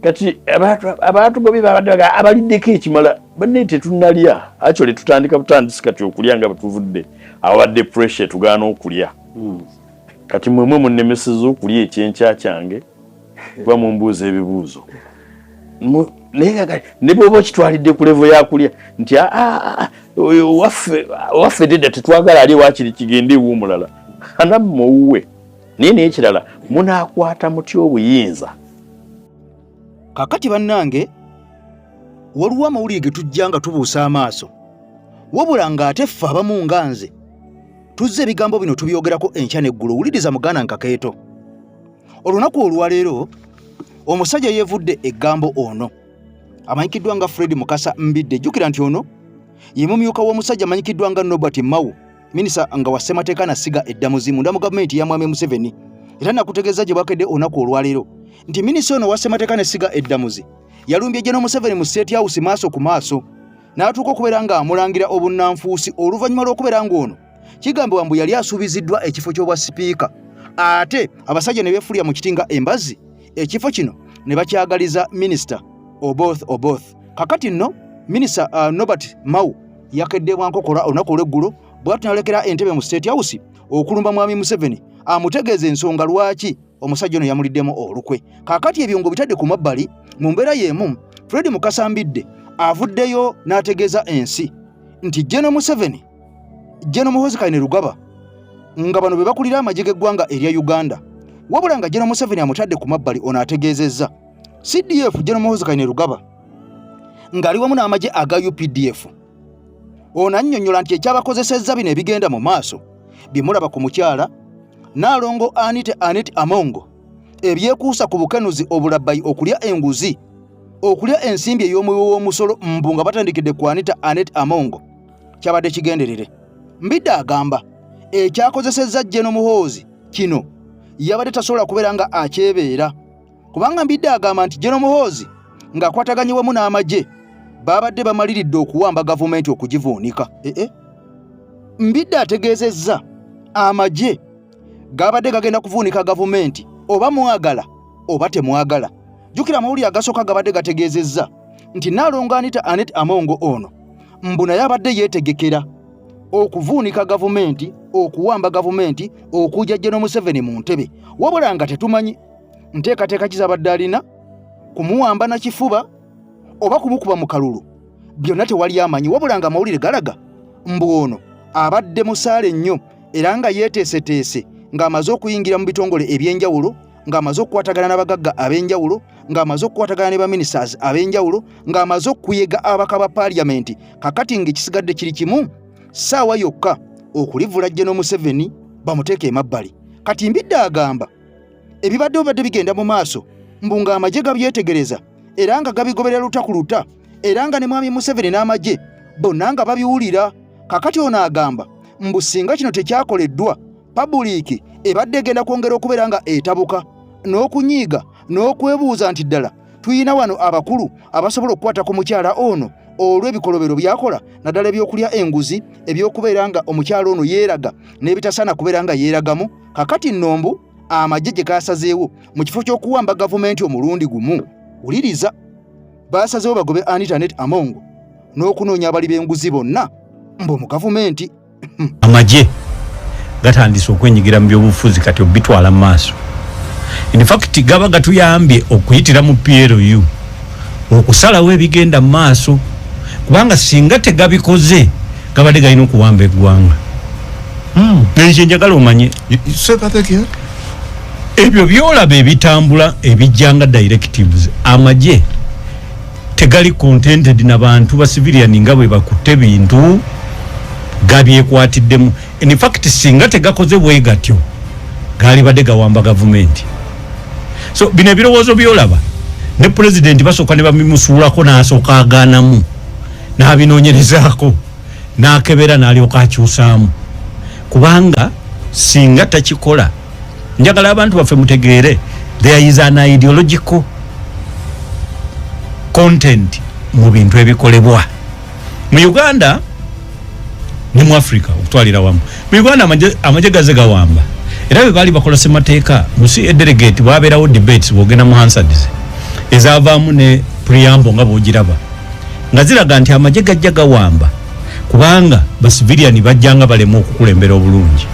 Kati abatugobye babadde baga abaliddeko ekimala. Banne tetunnalya, actually tutandika butandisi kati okulya nga bwetuvudde awabadde pressure tugaana okulya. Kati mwemwe munnemeseza okulya ekyenkya kyange kuba mumbuuza ebibuuzo. Naye kakati ne bw'oba okitwalidde ku level yakulya nti, "Ah, ah, ah, oyo waffe dedda tetwagala ali, waakiri kigende ew'omulala anammwe owuwe." Naye n'ekirala, munaakwata mutya obuyinza? Kaakati bannange, waliwo amawulire ge tujja nga tubuusa amaaso, wabula ng'ate ffe abamu nga nze tuzze ebigambo bino tubyogerako enkya n'eggulo. Wuliriza muganda nkakeeto, olunaku olwaleero omusajja yeevudde eggambo ono amanyikiddwa nga Fred Mukasa Mbidde. Jjukira nti ono ye mumyuka w'omusajja amanyikiddwa nga Norbert Mao, minisita nga wa ssemateeka nasiga eddamuzi munda mu gavumenti ya Mwami Museveni. Era nakutegeeza gye bwakedde olunaku olwaleero nti minisita ono wa ssemateeka nesiga eddamuzi yalumbye General Museveni mu State House maaso ku maaso, n'atuuka okubeera ng'amulangira obunnanfuusi, oluvannyuma lw'okubeera ng'ono kigambibwa mbu yali asuubiziddwa ekifo ky'obwa sipiika, ate abasajja ne beefulya mu kiti nga embazzi, ekifo kino ne bakyagaliza minisita Oboth Oboth. Kakati nno minisita Norbert Mao yakedde bwankokola olunaku olw'eggulo bw'atyo nalekera entebe mu State House okulumba Mwami Museveni, amutegeeza ensonga lwaki omusajja ono yamuliddemu olukwe. Kaakati ebyo ng'obitadde ku mabbali, mu mbeera y'emu Fred Mukasa Mbidde avuddeyo n'ategeeza ensi nti General Museveni, General Muhoozi Kainerugaba, nga bano be bakulira amagye g'eggwanga erya Uganda, wabula nga General Museveni amutadde ku mabbali. Ono ategeezezza CDF General Muhoozi Kainerugaba ng'ali wamu n'amagye aga UPDF. Ono annyonnyola nti ekyabakozesezza bino ebigenda mu maaso bimulaba ku mukyala Naalongo Anite Anet Amongo, ebyekuusa ku bukenuzi, obulabbayi, okulya enguzi, okulya ensimbi ey'omuwi w'omusolo, mbu nga batandikidde ku Anita Anet Amongo, kyabadde kigenderere. Mbidde agamba ekyakozesezza General Muhoozi kino yabadde tasobola kubeera nga akyebeera, kubanga Mbidde agamba nti General Muhoozi ng'akwataganye wamu n'amagye babadde bamaliridde okuwamba gavumenti okugivuunika. Ee, Mbidde ategeezezza amagye gabadde gagenda kuvuunika gavumenti oba mwagala oba temwagala. Jjukira amawulire agasooka gabadde gategeezezza nti Nnaalongo Anita Annet Amongo ono mbu naye abadde yeetegekera okuvuunika gavumenti, okuwamba gavumenti, okujja General Museveni mu ntebe, wabula nga tetumanyi nteekateeka ki z'abadde alina kumuwamba na kifuba oba kumukuba mu kalulu, byonna tewali amanyi, wabula nga amawulire galaga mbu ono abadde musaale nnyo era nga yeeteeseteese ng'amaze okuyingira mu bitongole eby'enjawulo, ng'amaze okukwatagana n'abagagga ab'enjawulo, ng'amaze okukwatagana ne baminisiters ab'enjawulo, ng'amaze okuyega ababaka ba paaliyamenti. Kakati ng'ekisigadde kiri kimu, ssaawa yokka okulivula General Museveni bamuteeke emabbali. Kati Mbidde agamba ebibadde bibadde bigenda mu maaso mbu ng'amagye gabyetegereza era nga gabigoberera luta ku luta, era nga ne mwami Museveni n'amagye bonna nga babiwulira. Kakati ono agamba mbu singa kino tekyakoleddwa, pabuliiki ebadde egenda kwongera okubeera nga etabuka n'okunyiiga n'okwebuuza nti ddala tulina wano abakulu abasobola okukwata ku mukyala ono olw'ebikolobero by'akola, naddala ebyokulya enguzi, ebyokubeera nga omukyala ono yeeraga n'ebitasaana kubeera nga yeeragamu. Kakati nno mbu amagye gye gaasazeewo mu kifo ky'okuwamba gavumenti omulundi gumu, wuliriza, baasazeewo bagobe Anita Annet Amongo n'okunoonya abali b'enguzi bonna mbu mu gavumenti. Amagye gatandise okwenyigira mu byobufuzi kati obitwala mu maaso. In fact gaba gatuyambye okuyitira mu PLU okusalawo ebigenda mu maaso, kubanga singa tegabikoze gabadde galina okuwamba eggwanga. Ekyo njagala omanye ebyo byolaba ebitambula ebijjanga directives, amagye tegali contented na bantu ba civilian nga bwe bakutte bintu gabyekwatiddemu. In fact singa tegakoze bwe gatyo gaalibadde gawamba gavumenti. So bino ebirowoozo byolaba ne pulezidenti basooka ne babimusuulako n'asooka agaanamu n'abinoonyerezaako n'akebera n'alyoka akyusaamu, kubanga singa takikola. Njagala abantu baffe mutegeere there is an ideological content mu bintu ebikolebwa mu Uganda ne mu Africa okutwalira wamu. Mu Uganda amagye gaze gawamba, era bwe baali bakola ssemateeka mu CA delegate wabeerawo debates, bwogenda mu Hansards ezavaamu ne preamble nga bwogiraba nga ziraga nti amagye gajja gawamba kubanga basiviliani bajjanga balema okukulembera obulungi,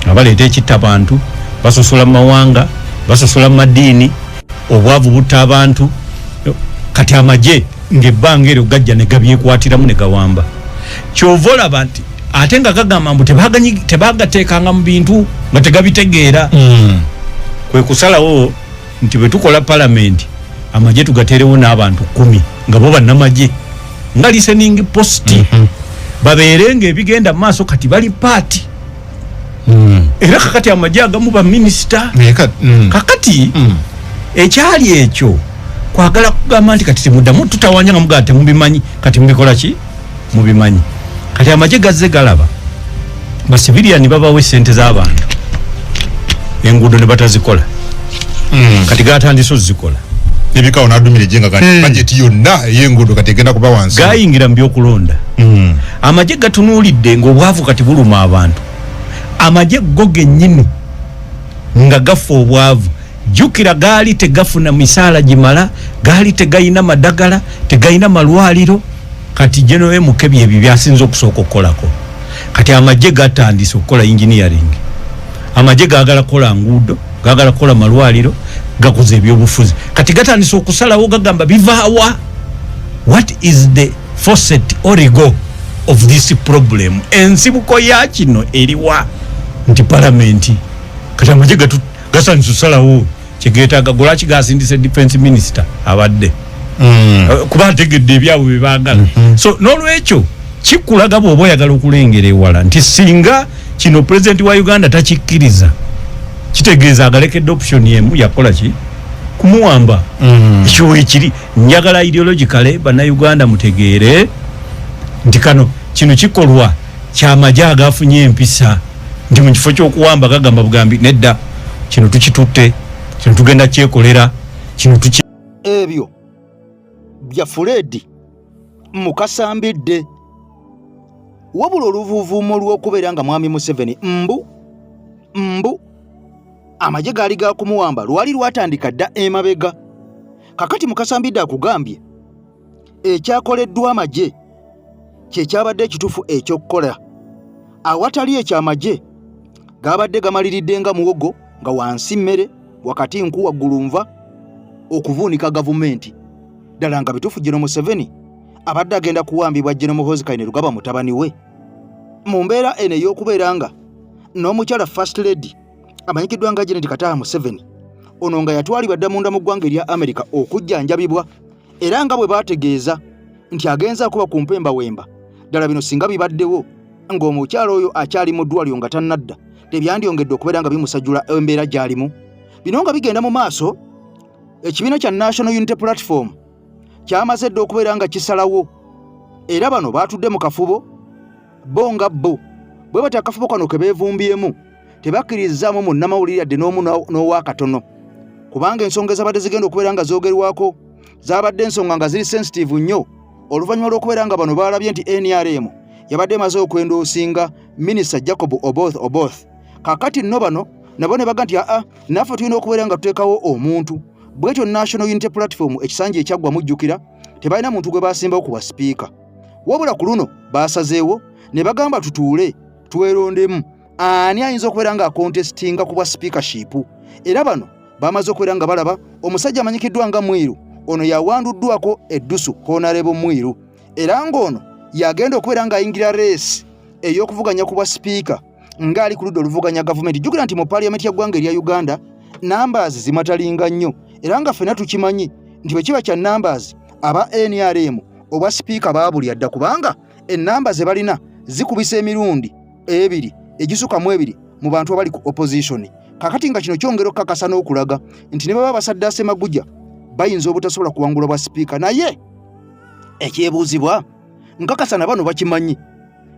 nga baleeta ekitta bantu, basosola mu mawanga, basosola mu madiini, obwavu butta abantu. Kati amagye ng'ebbanga eryo gajja ne gabyekwatiramu ne gawamba. Kyova olaba nti ate nga gagamba mbu tebagateekanga mu bintu nga tegabitegeera. Kwe kusalawo nti bwe tukola palamenti amagye tugateerewo n'abantu 10 nga bo bannamagye nga listening post, babeere nga ebigenda mu maaso kati bali paati. Era kakati amagye agamu baminisita. Kakati ekyali ekyo kwagala kugamba nti kati temuddamu tutawanya nga mugamba temubimanyi, kati mubikola ki mubimanyi. Kati amagye gazze galaba basiviliani babawo esente z'abantu, enguudo ne batazikola. Kati gatandise ozikola. Nebikawo n'adumira ejje nga kati bajeti yonna ey'enguudo kati egenda kuba wansi. Gayingira mu byokulonda. Amagye gatunuulidde ng'obwavu kati buluma abantu, amagye go gennyini nga gafa obwavu. Jjukira gaali tegafuna misaala gimala, gaali tegayina madagala, tegayina malwaliro. Kati General MK byebyo byasinze okusooka okukolako. Kati amagye gatandise okukola engineering, amagye gaagala kukola nguudo, gaagala kukola malwaliro, gakoze ebyobufuzi. Kati gatandise okusalawo, gagamba bivaawa, what is the faucet origo of this problem, ensibuko ya kino eriwa? Nti palamenti. Kati amagye gatandise okusalawo kyegetaaga. Golaki gasindise defense minister abadde kuba ategedde ebyabwe byebaagala. So n'olwekyo kikulaga bw'oba oyagala okulengera ewala nti singa kino pulezidenti wa Uganda takikkiriza, kitegeeza agalekedde option emu yakola ki kumuwamba. Ekyo ekiri njagala ideologically bannayuganda mutegeere nti kano kino kikolwa kyamagye agafunye empisa, nti mu kifo ky'okuwamba gagamba bugambi nedda, kino tukitutte, kino tugenda kyekolera, kino tuki. Ebyo bya Fred Mukasa Mbidde. Wabula oluvuuvuumo lw'okubeera nga mwami Museveni mbu amagye gaali ga kumuwamba lwali lwatandika dda emabega. Kakati Mukasa Mbidde akugambye Ekyakoleddwa amagye kye kyabadde ekituufu eky'okukola. Awatali eky'amagye gabadde gamaliridde nga muwogo, nga wansi mmere, wakati nku, waggulu nva, okuvuunika gavumenti. Ddala nga bituufu General Museveni abadde agenda kuwambibwa General Muhoozi Kainerugaba mutabani we? Mu mbeera eno ey'okubeera nga n'omukyala First Lady amanyikiddwa nga Janet Kataaha Museveni, ono nga yatwalibwa dda munda mu ggwanga erya Amerika okujjanjabibwa, era nga bwe baategeeza nti agenze akuba ku mpembawemba. Ddala bino singa bibaddewo ng'omukyala oyo akyali mu ddwaliro nga tannadda, tebyandyongedde okubeera nga bimusajjula embeera gy'alimu? Bino nga bigenda mu maaso, ekibiina kya National Unity Platform kyamaze dda okubeera nga kisalawo, era bano baatudde mu kafubo bo nga bo bwe bati. Akafubo kano ke beevumbyemu tebakkirizaamu munnamawulire yadde n'omu n'owakatono, kubanga ensonga ezabadde zigenda okubeera nga zoogerwako zaabadde ensonga nga ziri sensitive nnyo, oluvannyuma lw'okubeera nga bano baalabye nti NRM yabadde emaze okwendoosinga Minisita Jacob Oboth Oboth. Kakati nno bano nabo ne baga nti aa, naffe tulina okubeera nga tuteekawo omuntu. Bwetyo National Unity Platform ekisanja ekyaggwa, mujjukira, tebalina muntu gwe basimbawo ku bwa sipiika, wabula ku luno baasazeewo ne bagamba tutuule twerondemu ani ayinza okubeera nga akontestinga ku bwa speakership. Era bano bamaze okubeera nga balaba omusajja amanyikiddwa nga Mwiru. Ono yawanduddwako eddusu, Honorable Mwiru, era ng'ono yagenda okubeera ng'ayingira race ey'okuvuganya ku bwa sipiika ng'ali ku ludda oluvuganya gavumenti. Jjukira nti mu paaliyamenti y'eggwanga erya Uganda numbers zimatalinga nnyo, era nga ffenna tukimanyi nti bwe kiba kya numbers, aba NRM obwa sipiika baabulya dda, kubanga ennamba ze balina zikubisa emirundi ebiri egisuka mu ebiri mu bantu abali ku opposition. Kakati nga kino kyongera okukakasa n'okulaga nti ne baba basaddaase maguja, bayinza obutasobola kuwangula bwa sipiika. Naye ekyebuuzibwa, nkakasa na bano bakimanyi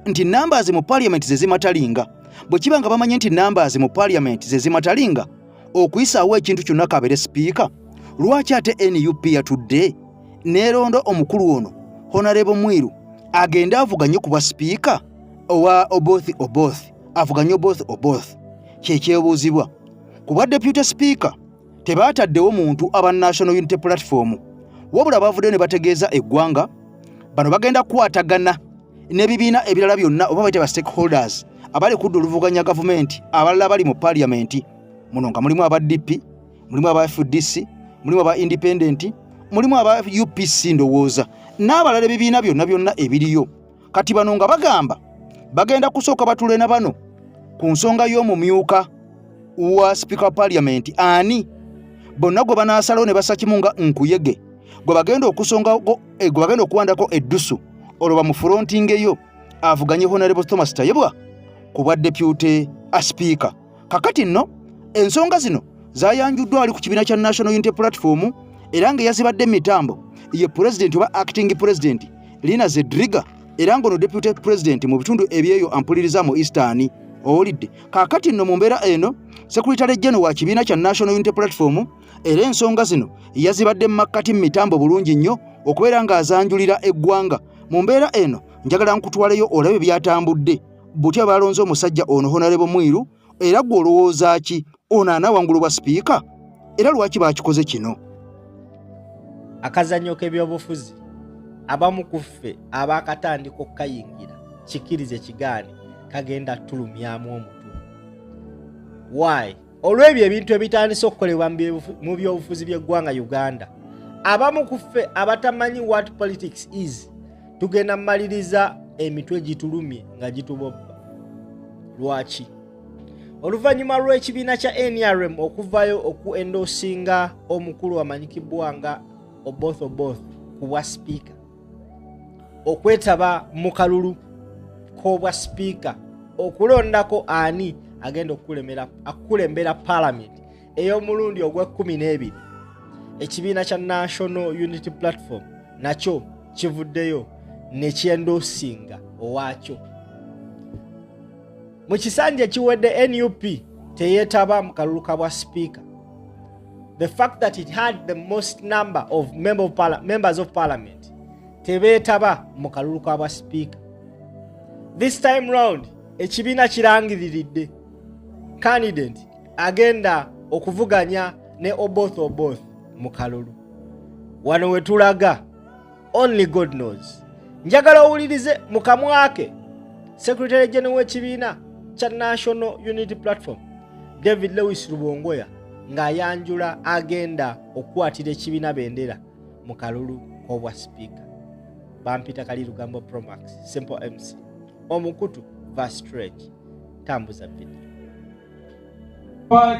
nti numbers mu parliament ze zimatalinga. Bwe kiba nga bamanyi nti numbers mu parliament ze zimatalinga okuyisaawo ekintu kyonna kabeere sipiika, lwaki ate NUP yatudde neeronda omukulu ono Honorable Mwiru agende avuganye ku bwa sipiika owa Oboth Oboth, avuganye Oboth Oboth? Kyekyebuuzibwa. Ku bwa deputy speaker tebaataddewo muntu aba National Unity Platform, wabula bavuddeyo ne bategeeza eggwanga bano bagenda kukwatagana n'ebibiina ebirala byonna, oba bayite ba stakeholders, abali kudda oluvuganya gavumenti abalala bali mu paaliyamenti muno, nga mulimu aba DP, mulimu aba FDC, mulimu aba independent, mulimu aba UPC, ndowooza n'abalala, ebibiina byonna byonna ebiriyo. Kati bano nga bagamba bagenda kusooka batule na bano ku nsonga y'omumyuka wa sipiika wa paaliyamenti ani, bonna gwe banaasalawo ne bassa kimu nga nkuyege gwe bagenda okusonga, gwe bagenda okuwandako eddusu, olwo bamufrontingeyo avuganye Honorable Thomas Tayebwa ku bwa deputy speaker. Kakati nno ensonga zino zayanjuddwa ali ku kibiina kya National Unity Platform, era nga eyazibadde emitambo ye president oba acting president Lina Zedriga, era ng'ono deputy president mu bitundu ebyeyo ampuliriza mu Eastern owulidde. Kaakati nno mu mbeera eno, secretary general wa kibiina kya National Unity Platform, era ensonga zino yazibadde mu makkati mu mitambo bulungi nnyo okubeera ng'azanjulira eggwanga. Mu mbeera eno njagala nkutwaleyo olabe byatambudde butya balonze omusajja ono Honorable Mwiru. Era gwe olowooza ki? Ono anaawangulwa sipiika? Era lwaki bakikoze kino? Akazannyo k'ebyobufuzi, abamu ku ffe abaakatandika okukayingira, kikirize kigaane, kagenda tulumyamu omutwe. Why? Olw'ebyo ebintu ebitandise okukolebwa mu byobufuzi by'eggwanga Uganda, abamu ku ffe abatamanyi what politics is tugenda mmaliriza emitwe gitulumye nga gitubobba. Lwaki? Oluvannyuma lw'ekibiina kya NRM okuvayo okuendosinga omukulu amanyikibwa nga Oboth Oboth ku bwa sipiika, okwetaba mu kalulu k'obwa sipiika okulondako ani agenda okukulembera paalamenti ey'omulundi ogw'ekumi n'ebiri, ekibiina kya National Unity Platform nakyo kivuddeyo nekyendosinga owaakyo. Mu kisanja ekiwedde NUP teyeetaba mu kalulu ka bwa sipiika. The fact that it had the most number of, member of members of parliament, tebeetaba mu kalulu ka bwa sipiika. This time round ekibiina kirangiriridde candidate agenda okuvuganya ne Oboth Oboth mu kalulu. Wano wetulaga Only God knows. Njagala owulirize mu kamwa ke Secretary General w'ekibiina kya National Unity Platform David Lewis Rubongoya ng'ayanjula agenda okukwatira ekibiina bendera mu kalulu k'obwa sipiika. Bampita Kali Lugambo Promax, Simple MC, omukutu Vastrage. Tambuza video.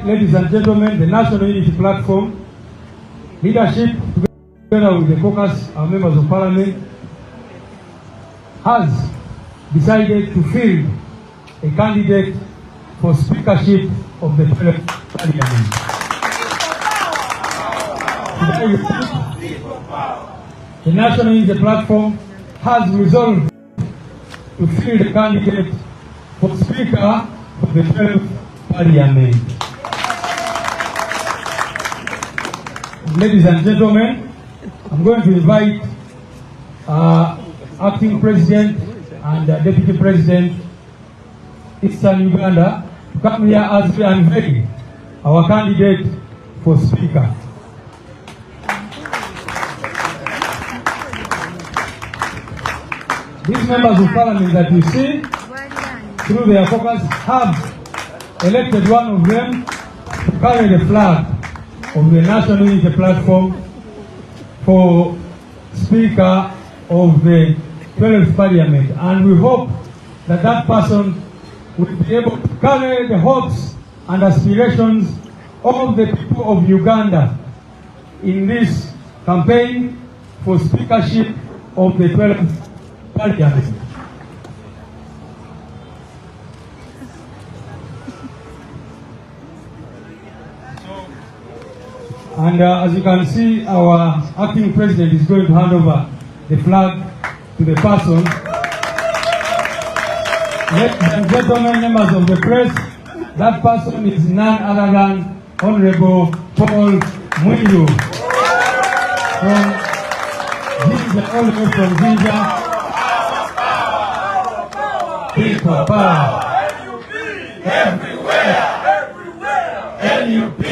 Ladies and gentlemen, the National Unity Platform leadership, together with the caucus, our members of parliament, has decided to field a candidate for speakership of the 12th Parliament. Today, the National Unity Platform has resolved to field a candidate for Speaker of the 12th Parliament. Ladies and gentlemen, I'm going to invite Acting President and Deputy President Eastern Uganda to come here as we unveil our candidate for Speaker. These members of Parliament that you see, through their caucus, have elected one of them to carry the flag of the National Unity Platform for Speaker of the 12th Parliament. And we hope that that person will be able to carry the hopes and aspirations of the people of Uganda in this campaign for speakership of the 12th Parliament. And as you can see, our acting president is going to hand over the flag to the person. Ladies and gentlemen, members of the press, that person is none other than Honorable Paul Mwiru from Jinja, all the way from Jinja. People power. Everywhere. Everywhere. NUP.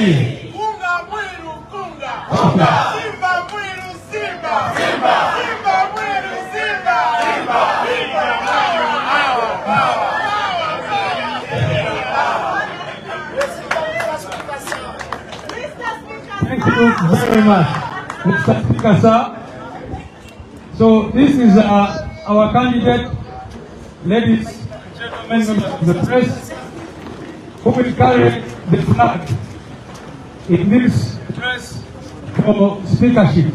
Simba Mwiru Simba. Simba. Simba Mwiru Simba. Simba. Simba Mwiru power. Power. Thank you very much, Mr. Speaker, sir. So this is our candidate, ladies and gentlemen, members of the press, who will carry the flag in this press for speakership,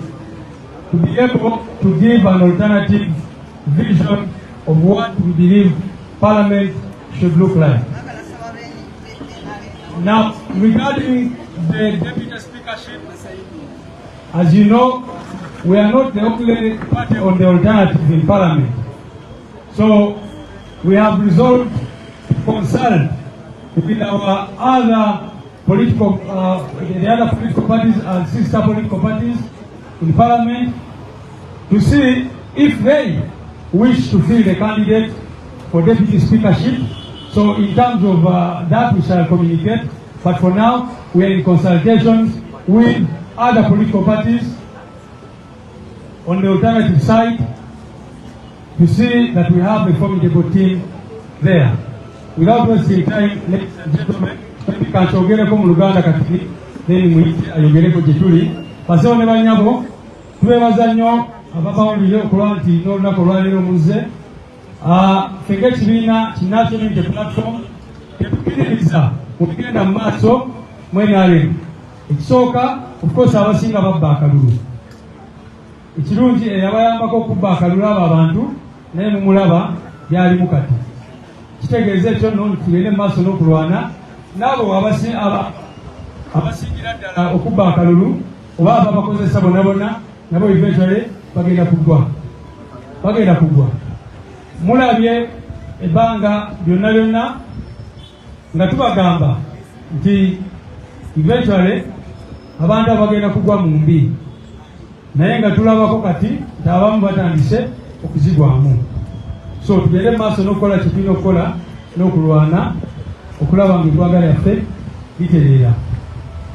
to be able to give an alternative vision of what we believe Parliament should look like. Now, regarding the deputy speakership, as you know, we are not the only party on the alternative in Parliament. So we have resolved to consult with our other political, the other political parties and sister political parties in Parliament to see if they wish to field a candidate for deputy speakership. So in terms of that, we shall communicate. But for now, we are in consultations with other political parties on the alternative side to see that we have a formidable team there. Without wasting time, ladies and gentlemen, kankyogereko mu Luganda kati then muyite ayogereko gye tuli. Bassebo ne bannyabo, tubeebaza nnyo ababawulire okulaba nti n'olunaku olwaleero muzze. Ffe ng'ekibiina ki National Unity Platform tetukkiririza mu bigenda mu maaso mu NRM. Ekisooka, of course, abasinga babba akalulu. Ekirungi eyabayambako okubba akalulu abo abantu naye mumulaba byalimu kati. Kitegeeza ekyo nno tugende mu maaso n'okulwana n'abo abasingira ddala okubba akalulu oba ababakozesa bonna bonna nabo eventually bagenda kugwa. Bagenda kugwa. Mulabye ebbanga byonna byonna nga tubagamba nti eventually abantu abagenda kugwa mu mbi, naye nga tulabako kati nti abamu batandise okuzigwamu. So tugende mu maaso n'okukola kye tulina okukola n'okulwana okulaba nga eggwanga lyaffe litereera.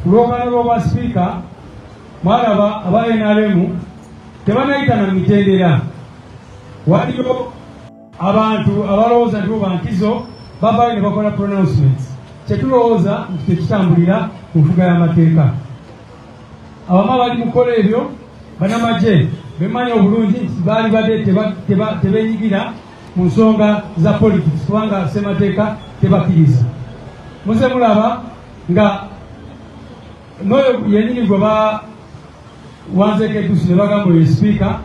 Ku lwokano lw'obwa sipiika mwalaba aba NRM Tebanayita na mitendera. Waliyo abantu abalowooza nti bo bankizo bavaayo ne bakola pronouncements. Kyetulowooza nti tekitambulira ku nfuga y'amateeka. Abamu abali mu kukola ebyo bannamagye bemanyi obulungi nti baali badde tebenyigira mu nsonga za politics kubanga ssemateeka tebakkiriza. Muze mulaba nga n'oyo yennyini gwe bawanzeeko eddusu ne bagamba oyo sipiika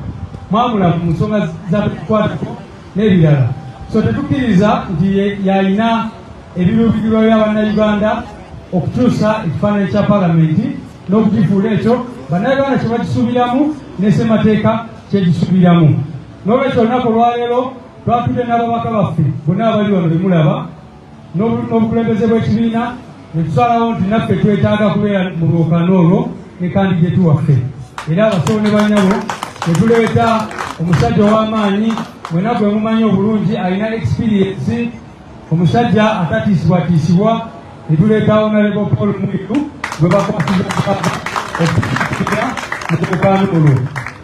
mwamula mu nsonga za bikwatako n'ebirala. So tetukkiriza nti yalina ebiruubirirwa bya Bannayuganda okukyusa ekifaananyi kya Palamenti n'okugifuula ekyo Bannayuganda kye bagisuubiramu ne ssemateeka kyegisuubiramu. N'olwekyo olunaku olwaleero twatudde n'ababaka baffe bonna abali wano bemulaba n'obukulembeze bw'ekibiina ne tusalawo nti naffe twetaaga kubeera mu lwokaano olwo ne kandideti waffe. Era abasawo ne bannyabo ne tuleeta omusajja ow'amaanyi mwenna gwe mumanyi obulungi, alina experience, omusajja atatiisibwatiisibwa, ne tuleeta Honorable Paul Mwiru gwe bakwasiza okuira mu lwokaano olwo.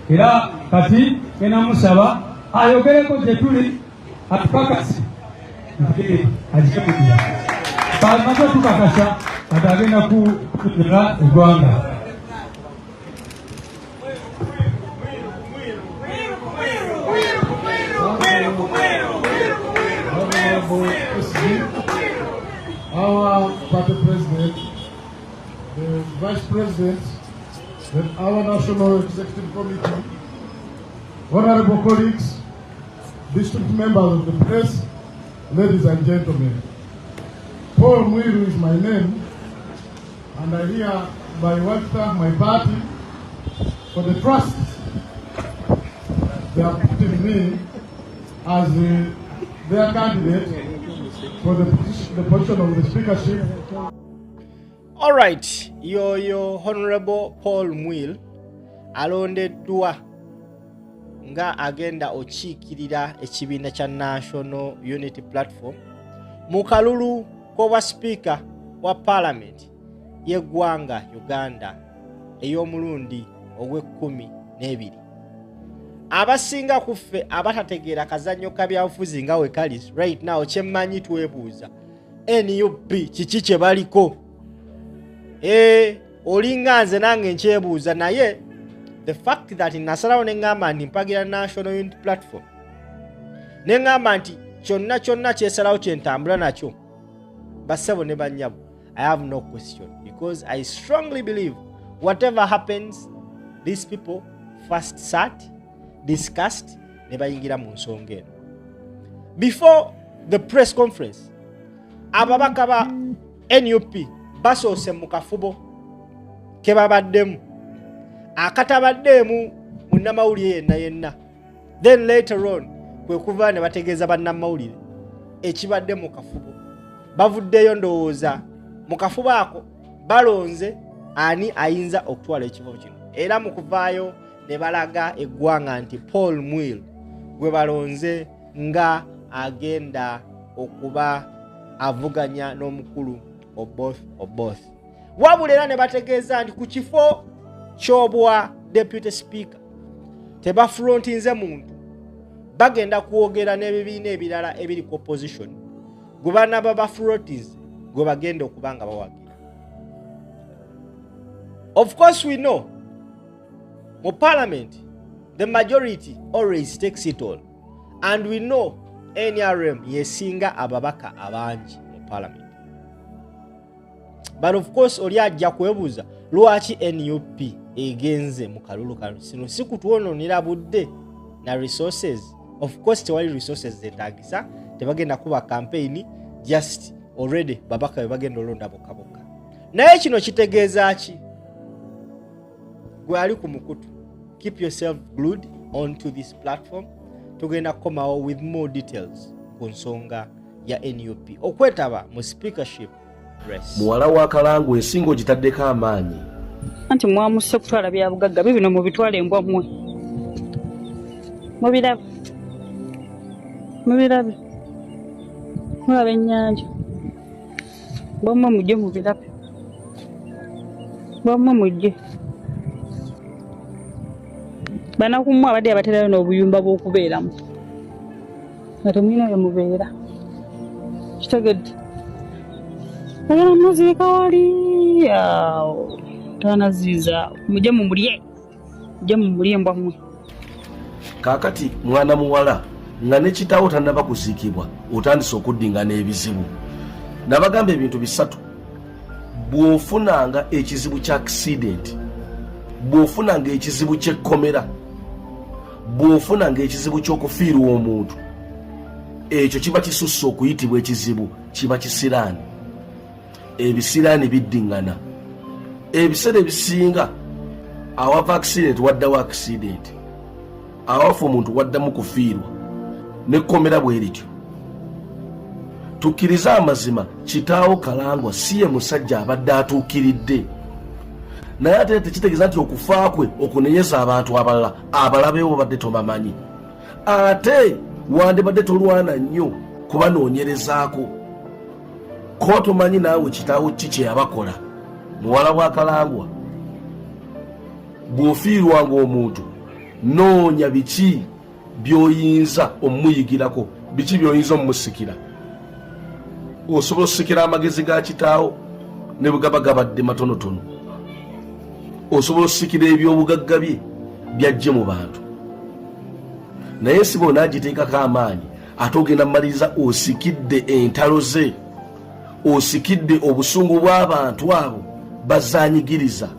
Era kati ngenda musaba ayogereko gye tuli atukakase nti ajja kugira. Bamaze tukakasa kati agenda kukunyola eggwanga. Our party president, the vice president, then our national executive committee, honorable colleagues, district members of the press, ladies and gentlemen. Paul Mwiru is my name, and I hereby want to thank my party for the trust they have put in me as their candidate for the position of the speakership. All right, yoyo Honorable Paul Mwiru alondeddwa nga agenda okiikirira ekibiina kya National Unity Platform mu kalulu k'obwa sipiika wa Parliament y'eggwanga Uganda ey'omulundi ogw'e12. Abasinga ku ffe abatategeera kazannyo ka byabufuzi nga we kali right now, kyemmanyi twebuuza NUP kiki kye baliko. Olinga nze nange nkyebuuza, naye the fact that nasalawo ne ŋŋamba nti mpagira National Unity Platform, ne ŋŋamba nti kyonna kyonna kyesalawo kye ntambula nakyo, bassebo ne bannyabo, I have no question, because I strongly believe whatever happens, these people first sat, discussed, ne bayingira mu nsonga eno. Before the press conference, ababaka ba NUP basoose mu kafubo ke babaddemu akatabaddeemu munnamawulire yenna yenna. Then later on kwe kuva ne bategeeza bannamawulire ekibadde mu kafubo. Bavuddeyo ndowooza mu kafubo ako balonze ani ayinza okutwala ekifo kino, era mu kuvaayo ne balaga eggwanga nti Paul Mwiru gwe balonze nga agenda okuba avuganya n'omukulu Oboth Oboth. Wabula era ne bategeeza nti ku kifo ky'obwa deputy speaker tebafrontinze muntu, bagenda kwogera n'ebibiina ebirala ebiri ku opposition gwe banaba bafrontinze gwe bagenda okuba nga bawagira. Of course we know mu parliament the majority always takes it all, and we know NRM yesinga ababaka abangi mu parliament. But of course oli ajja kwebuuza lwaki NUP egenze mu kalulu kano, sino si kutwonoonera budde na resources. Of course tewali resources zeetagisa, tebagenda kuba campaign, just already babaka be bagenda olonda bokka bokka. Naye kino kitegeeza ki? Gwe ali ku mukutu, keep yourself glued onto this platform. Tugenda kukomawo with more details ku nsonga ya NUP okwetaba mu speakership race. Muwala wa Kalangu ensinga ogitaddeko amaanyi. Anti mwamusse kutwala byabugagga bibino mubitwale embwa mmwe. Mubirabe. Mubirabe. Mulaba ennyanja. Bwammwe mujje mubirabe. Bwammwe mujje. Banakumwe abadde abaterayo n'obuyumba bw'okubeeramu nga temulina bye mubeera. Kitegedde, agala muziika wali awo tanaziiza, mujje mumulye, mujje mumulye mbwa mmwe. Kaakati mwana muwala nga ne kitaawo tannaba kuziikibwa, otandise okuddingana ebizibu. Nabagamba ebintu bisatu: bw'ofunanga ekizibu kya accident, bw'ofunanga ekizibu ky'ekkomera, bw'ofunanga ekizibu ky'okufiirwa omuntu, ekyo kiba kisusse okuyitibwa ekizibu, kiba kisiraani. Ebisiraani biddiŋŋana. Ebiseera ebisinga awava accident waddawo accident, awafa omuntu waddamu kufiirwa, nekkomera bwe lityo. Tukkirize amazima, kitaawo Kalangwa si ye musajja abadde atuukiridde, naye ate tekitegeeza nti okufa kwe okunenyeza abantu abalala abalabewo babadde tobamanyi. Ate wandibadde tolwana nnyo kubanoonyerezaako, ko tomanyi naawe kitaawo ki kye yabakola. Muwala wa Kalangwa, bw'ofiirwanga omuntu, noonya biki by'oyinza omumuyigirako, biki by'oyinza omumusikira. Osobola osikira amagezi ga kitaawo ne bwe gaba gabadde matonotono, osobola osikira ebyobugagga bye byajje mu bantu, naye si bw'onaagiteekako amaanyi ate ogenda mumaliriza osikidde entalo ze, osikidde obusungu bw'abantu abo bazanyigiriza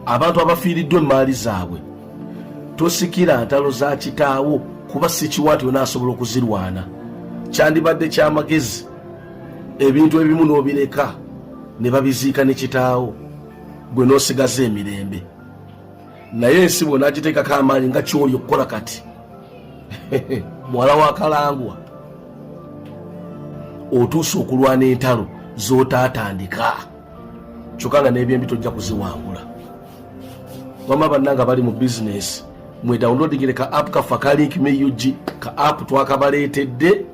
abantu abafiiriddwa emaali zaabwe. Tosikira ntalo za kitaawo, kuba si kiwa nti onaasobola okuzirwana. Kyandibadde kyamagezi ebintu ebimu n'obireka ne babiziika ne kitaawo, gwe n'osigaza emirembe. Naye ensi bw'onaagiteekako amaanyi nga kyoli okukola kati, muwala wa Kalangwa, otuuse okulwana entalo z'otaatandika, kyokka nga n'ebyembi tojja kuziwangula. Wama bannanga bali mu bizinesi, mwe downloadingire ka app kaffe aka Link Me UG. Ka app twakabaleetedde,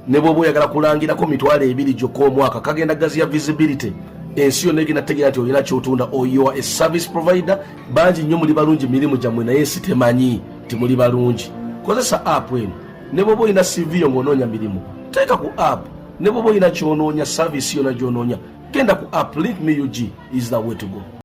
ne bw'oba oyagala kulangirako 20,000 gyokka omwaka, kagenda gaziya visibility, ensi yonna egenda tegeera nti olina kyotunda or you are a service provider. Bangi nnyo muli balungi mirimu gyammwe, naye ensi temanyi nti muli balungi. Kozesa app eno. Ne bw'oba olina CV yo ng'onoonya mirimu, teeka ku app. Ne bw'oba olina kyonoonya, service yonna gy'onoonya, genda ku app. Link Me UG is the way to go.